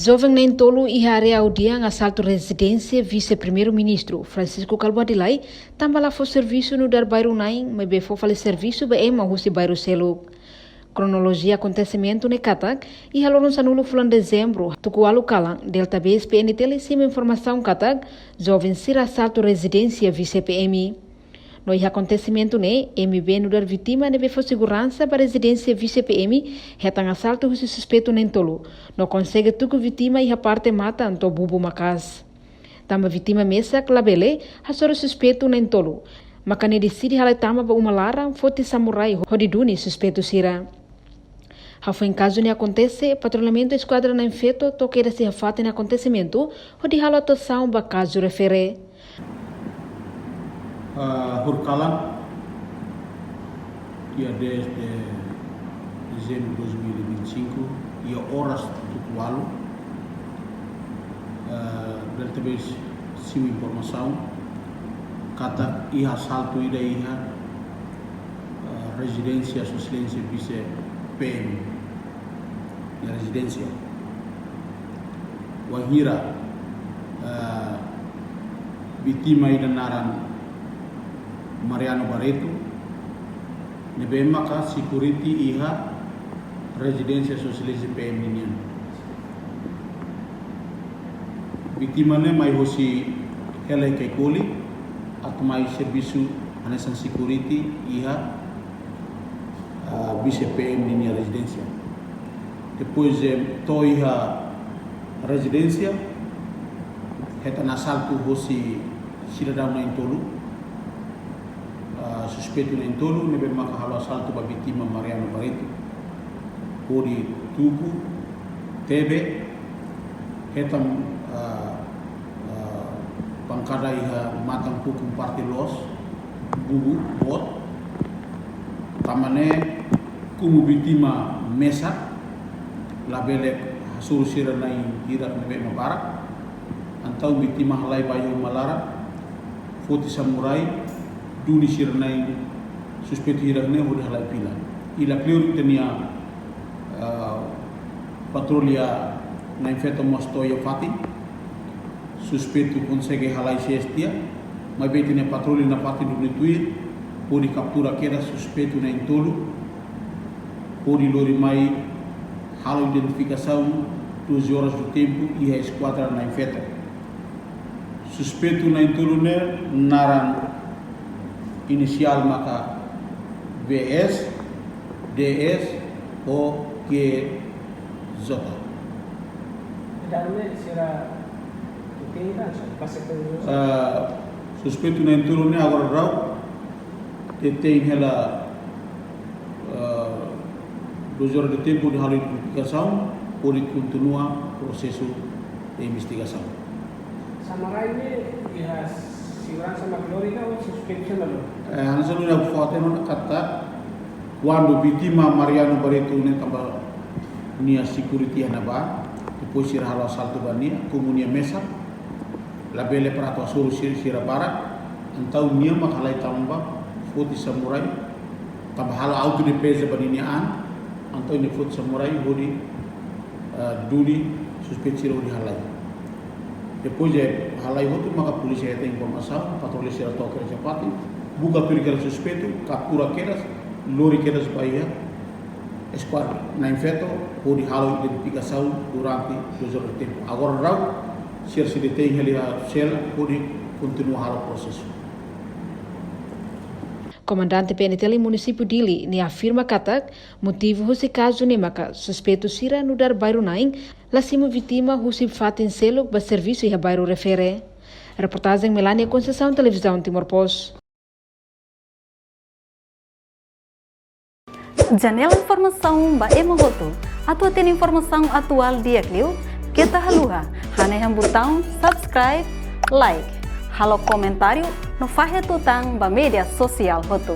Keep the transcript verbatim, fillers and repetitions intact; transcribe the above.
Joven na'in-tolu iha área Audian asaltu rezidénsia Vise-Primeiru-Ministru Francisco Kalbuadi Lay, tanba la fó servisu nu'udar bairru-na'in, maibé fó fali servisu ba ema husi bairru seluk. Kronolojia akontesimentu ne'e katak, iha loron sanulu fulan Dezembru, tuku ualu kalan, Delta Base P N T L simu informasaun katak joven sira asaltu rezidénsia Vise-P M. No iha akontesimentu ne'e, M B nu'udar vítima ne'ebé fó seguransa ba rezidénsia Vise-P M, hetan asaltu husi suspeitu na'in-tolu, no konsege tuku vítima iha parte matan to'o bubu maka'as. Tanba vítima mesak labele hasoru suspeitu na'in-tolu, maka nia deside halai tama ba uma laran foti samurai hodi duni suspeitu sira. Hafoin kazu ne'e akontese, patrullamentu eskuadra na'in-feto to'o kedas iha fatin akontesimentu hodi halo atuasaun ba kazu refere. Ah, horikalan, dia dez de dezembro de dois mil e vinte e cinco, iha oras tuku ualu, ah, Delta Base simu informasaun katak iha asaltu ida iha, ah, rezidénsia Sua Exelénsia Vise-P M nia rezidénsia. Wainhira, ah, vítima ida naran Mariano Barreto, ne'ebé maka security iha rezidénsia Sua Exelénsia P M nian. Vítima ne'e mai hosi hela Caicoli, atu mai servisu hanesan security iha, ah, Vise-P M ninia rezidénsia. Depois, eh, to'o iha rezidénsia, hetan asaltu hosi sidadaun na'in-tolu, ah, suspeitu na'in-tolu, ne'ebé maka halo asaltu ba vítima Mariano Barreto. Hodi tuku, tebe, hetan, ah, ah, pankada iha matan kukun parte loos, bubu, boot. Tanba ne'e, komu vítima mesak, labele hasoru sira na'in hirak ne'ebé ema barak, entaun vítima halai ba iha uma laran, foti samurai, duni sira na'in suspeitu hirak ne'e hodi halai fila. I lakleur ita-nia, ah, patrulla na'in-feto mós to'o iha fatin. Suspeitu konsege halai sees tiha, maibé ita-nia patrulla nafatin duni tuir, hodi kaptura kedas suspeitu na'in-tolu, hodi lori mai halo identifikasaun doze horas do tempo iha eskuadra na'in-feto. Suspeitu na'in-tolu ne'e naran inisiál maka V S, D S, O, G, J. Dalam ne'e sira detein kan, so, pas itu. Eh, suspeitu na'in-tolu ne'e agora daudaun detein hela, eh, doze horas de tempo hodi halo identifikasaun, hodi kontinua prosesu de investigasaun. Samurai ne'e iha seguransa mak lori ka ou suspeitu sira lori? Eh, hanesan ohin ha'u fó hatene ona katak, kuandu vítima Mariano Barreto ne'e tanba nia security iha ne'ebá, depois sira halo asaltu ba nia, komu nia mesak, labele para atu hasoru sira, sira barak, entaun nia mak halai tama ba foti samurai, tanba halo autodefeza ba ninia an, entaun nia foti samurai hodi, eh, duni suspeitu sira hodi halai. Depois de halai hotu maka polísia hetan informasaun, patrulla sira to'o kedas iha fatin, buka tuir kedas suspeitu, kaptura kedas, lori kedas ba iha eskuadra na'in-feto, hodi halo identifikasaun durante doze horas de tempo. Agora daudaun, sira sei detein hela iha sela, hodi kontinua halo prosesu. Komandante P N T L iha munisípiu Dili ne'e afirma katak, motivu husi kazu ne'e maka suspeitu sira nu'udar bairru-na'in la simu vítima husi fatin seluk ba servisu iha bairru refere. Reportajen Melania Conceição, Televizaun Timor Post. Janela informasaun ba ema hotu. Atu hatene informasaun atuál di'ak liu, keta haluha hanehan butaun subscribe, like, halo komentáriu no fahe tutan ba média sosiál hotu.